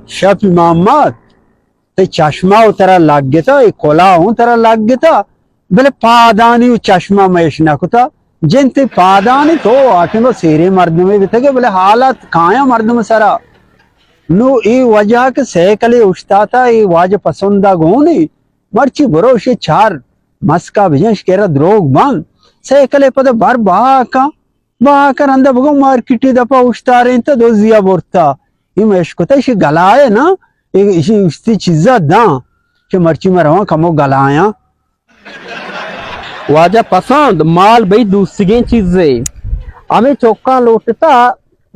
شپی محمد، تئی چشمہ و ترا لگتا، اے کلا ہوں ترا لگتا، بلے پادانی و چشمہ میش نہ کتا۔ جن تئی پادانی تو آٹنگو سیرے مردمے بتگے، بلے حالات کایاں مردم سرا۔ نو اے وجہ کہ سیکلے اشتاتا، اے واجہ پسندہ گونی، مرچی برو شے چار مسکا بجنش کہ را دروگ بند۔ سیکلے پدا بر بہا کن، بہا کن رندا بگو مارکیٹی دپا اشتارینتا دزیا برتا۔ اے مشکتا شے گلائے نا، اے شے اشتی چیزا داں کہ مرچی ما رواں کمو گلایاں۔ واجہ پسند، مال بئی دوستگیں چیزے۔ ہمے چوکاں لوٹتا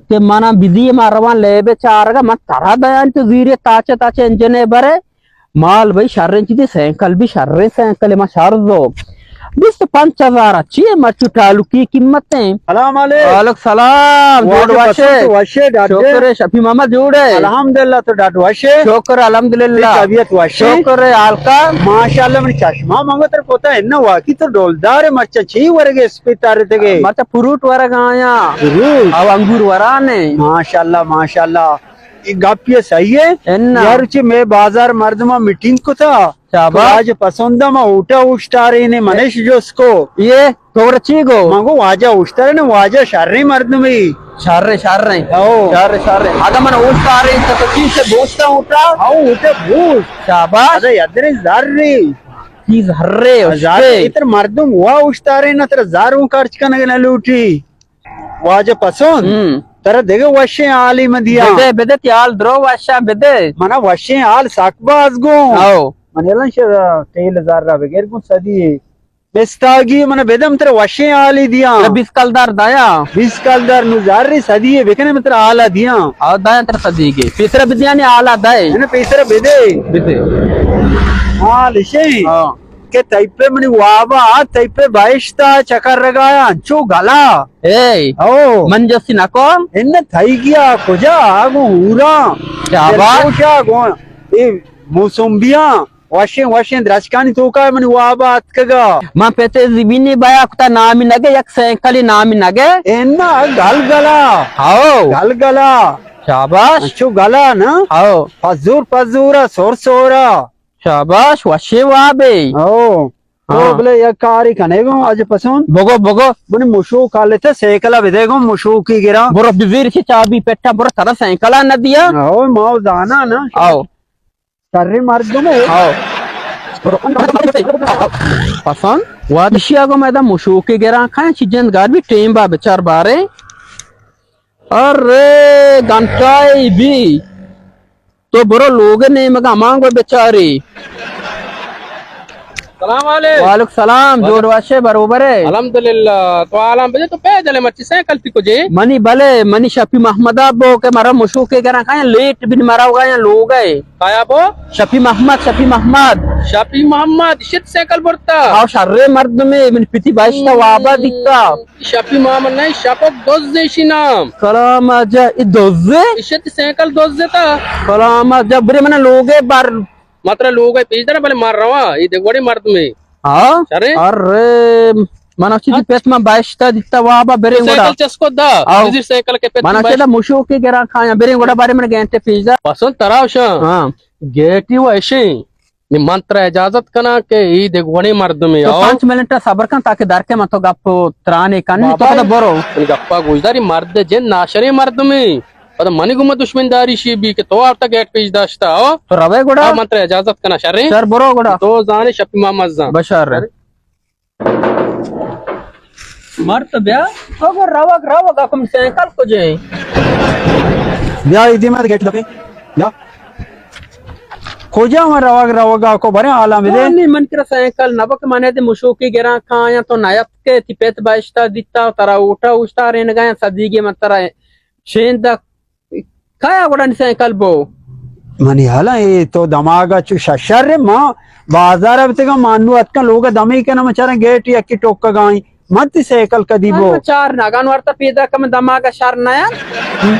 کہ منا بدی، ما رواں لیبے چارگا، من ترا دیان تو زیرے تاچے تاچے انجنے برے۔ مال بئی شریں چیزے، سینکل بی شریں سینکل، ما شر زو۔ بیست و پنچ ہزار چی اے مرچو ٹالکی قیمت ایں۔ سلام علیک۔ وعلیک سلام، جوڑ واجہ واشے۔ پسند تو وشے ڈاڈے۔ شکر اے، شفیع محمد جوڑ اے۔ الحمدللہ تو ڈاڈ وشے۔ شکر الحمدللہ۔ تئی طبیعت وشے۔ شکر اے، حال کا؟ ماشاءاللہ، منی چشمہ منگو تر کوتا ہے نا، واقعی تو ڈولدار اے، مرچا چی ورگے اسپیتار تگے؟ مرچا فروٹ ورگ آیا۔ فروٹ؟ او انگور ورانے۔ ماشاءاللہ، ماشاءاللہ۔ اے گپ اے صحیح اے۔ انا۔ یار چی میں بازار مردمہ میٹنگ کتا۔ شاباش۔ تو آج پسند ما اوٹا اوشتارے نے منش جوس کو۔ یہ تو گڑا چی گو؟ من گو واجہ اوشتارے نے، واجہ شریں مردمے۔ شریں، شریں۔ او۔ شریں، شریں۔ اگا من اوشتارے تو چی سے بوشتا اوٹا؟ او اوٹا بوش۔ شاباش۔ ادا یدرے زر ری۔ چی زر ری، زر اشتے۔ اتر مردم وا اوشتارے نا تر زر اون خرچ کنگ نہ لوٹی۔ واجہ پسند، ہم۔ ترا دگہ وشیں حالی من دیاں۔ بدے، بدے، تی حال درو وشاں بدے۔ منا وشیں حال سک باز گوں۔ او۔ من الان شہ تیل زر را بگر گوں صدی۔ مستاگی من بدم ترا وشیں حالی دیاں۔ ترا بیست کلدار دایا۔ بیست کلدار نو زر ری صدی بکنے من ترا حالا دیاں۔ او دایا ترا صدی گے۔ پیسرا بدیانی حالا دائے۔ من پیسرا بدے۔ بدے۔ حال شے۔ ہاں۔ کہ تئی پہ منی وابا، تئی پہ بہشتا چکر رگایا، انچو گلا۔ اے، او۔ من جستی نکو؟ ان تئی گیا کجا؟ آگو ہورا۔ شاباش۔ دلگوشا گو، اے موسمبیاں، وشیں، وشیں درچکانی توکا منی وابا اتکگا۔ من پتے زمینی بیا کتا نامی نگے، یک سینکلی نامی نگے۔ ان گل گلا۔ ہاو۔ گل گلا۔ شاباش۔ انچو گلا نا۔ ہاو۔ پزور پزورا، سور سورا۔ شاباش، وشیں وابے۔ او۔ ہاں۔ تو بلے یک کاری کنے گو، اج پسون۔ بگو، بگو۔ منی مشوک حالت سیکل بدے گو، مشوکی گرا۔ برو بزیر چی چابی پٹا، برو ترا سیکل نہ دیا۔ او، ما زانا نا۔ آؤ۔ سری مردم ہے۔ آؤ۔ پسون۔ وادشی آگو میں دا مشوکی گرا کھائیں، چی جند گار بھی ٹیم با بچار بارے۔ ارے گھنٹہ ای بی۔ تو برو لوگ نیمگا مانگو بچاری۔ سلام علیکم۔ وعلیکم سلام، وعلیکم۔ جوڑ واشے بروبر ہے۔ الحمدللہ۔ تو عالم بجے تو پیدل ہے، مرچی سائیکل پی کجے؟ منی بلے، منی شفیع محمد ابو کہ مرا مشوکے گران کھائیں، لیٹ بن مرا ہوگا یا لوگ ہے۔ کایا بو؟ شفیع محمد، شفیع محمد۔ شفیع محمد، شت سائیکل برتا۔ آو شرے مردمے، من پتی باشتا وابا دیتا۔ شپی ماما نہ، شپک دز ایشی نام۔ کلام آجا، ای دز؟ ایشی تی سینکل دز تا۔ کلام آجا، برے منا لوگے بر۔ ماترا لوگے پیش دارا، بلے مار روا، ای دیکھ وڑی مردمے۔ ہاں؟ شرے؟ ارے، منا چی دی پیت ما باشتا دیتا وابا برے گوڑا۔ سینکل چسکو دا، آو۔ زیر سینکل کے پیت منا چی دا مشوکے گران کھایا، برے گوڑا بارے من گینٹے پیش دا۔ پسند تراوشا۔ ہاں۔ گیٹی و ایشی۔ نی من ترا اجازت کناں کہ ای دگہ وڑیں مردمے تو آؤ۔ پنچ منٹ صبر کن تاکہ در کے من تو گپ ترانے کن، تو بابا، پدا برو۔ منی گپا گوش داری، مرد جن ناشریں مردمے۔ پدا منی گوما دشمن داری شی بی کہ تو آرتا گیٹ پیش داشتا، آؤ۔ تو روے گڑا؟ آؤ، من ترا اجازت کناں، شریں؟ شر برو گڑا۔ تو زانے شپی ماما زان۔ بشر۔ مرد بیا۔ تو گو روگ، روگ، اکم سائیکل کجے؟ بیا، ایدی مر گیٹ دپے۔ بیا۔ کجا من روگ، روگ، اکو برے حالا ملے۔ نی من کرا سائیکل نبک، من دے مشوکی گران کھایا تو نیت کے، تی پیت باشتا دیتا، ترا اوٹا اوشتا رینگایا، صدیگی من ترا شیندا کایا گڑا نی سائیکل بو؟ منی حالا اے تو دماغا چو ششر، ما بازار بتگا، ما انو اتکا لوگا دمے کنا، مچارا گیٹ یکی ٹوکا گائیں۔ من تئی سائیکل کدی بو؟ من چار نگان ورتا پیدا کم دماغ شر نیا۔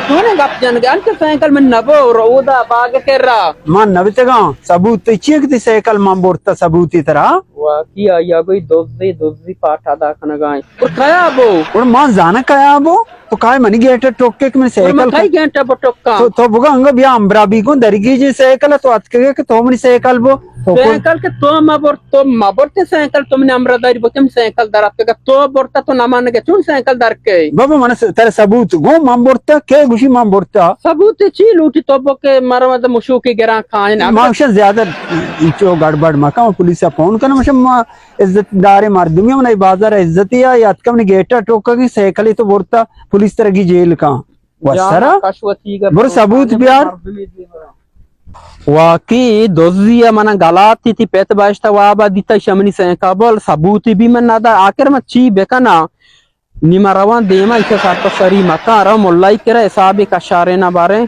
تو نے گپ جن گان کہ سائیکل من نبو، رودا باغ کرا۔ من نبتگاں، ثبوت تئی چیک تئی سائیکل من برتا ثبوتی ترا؟ واقعی آیا گوئی دزی، دزی پاٹا دا کنگائیں۔ اور کیا بو؟ اور من زانا کیا بو؟ تو کائے منی گیٹ ٹوکے کہ منی سائیکل کئی گیٹ بو ٹوکا؟ تو، تو بگا انگا بیا امبرا بی گون درگی جی سائیکل تو اتکگے کہ تو منی سائیکل بو۔ تو کون سائیکل کہ تو مبر، تو مبر تے سائیکل تو منی امبرا داری بو، تم سائیکل در اتکگا تو برتا تو نمان گے چون سائیکل در کے؟ بابا من س-، ترا ثبوت گو من برتا، کے گوشی من برتا؟ ثبوت چی لوٹی تو بو کہ مرا مشوکی گران کائن۔ ماشا زیادہ چو گڑبڑ مکا، پولیس فون کنا مشا ما عزت دار مردمی، من بازار عزتی آ، یا اتکا منی گیٹا ٹوکا کی سائیکلی تو برتا، پولیس ترگی جیل کا۔ وسرا؟ برو ثبوت بیار۔ واقعی دزی ء من گلاتی تی پت باشتا وابا دیتا شمنی سائیکل بول ثبوتی بھی من ندا، آخر من چی بکنا؟ نیمہ روان دیما ایشا سر پہ سری مکان رو ملائی کرا حسابی کشارے نہ بارے۔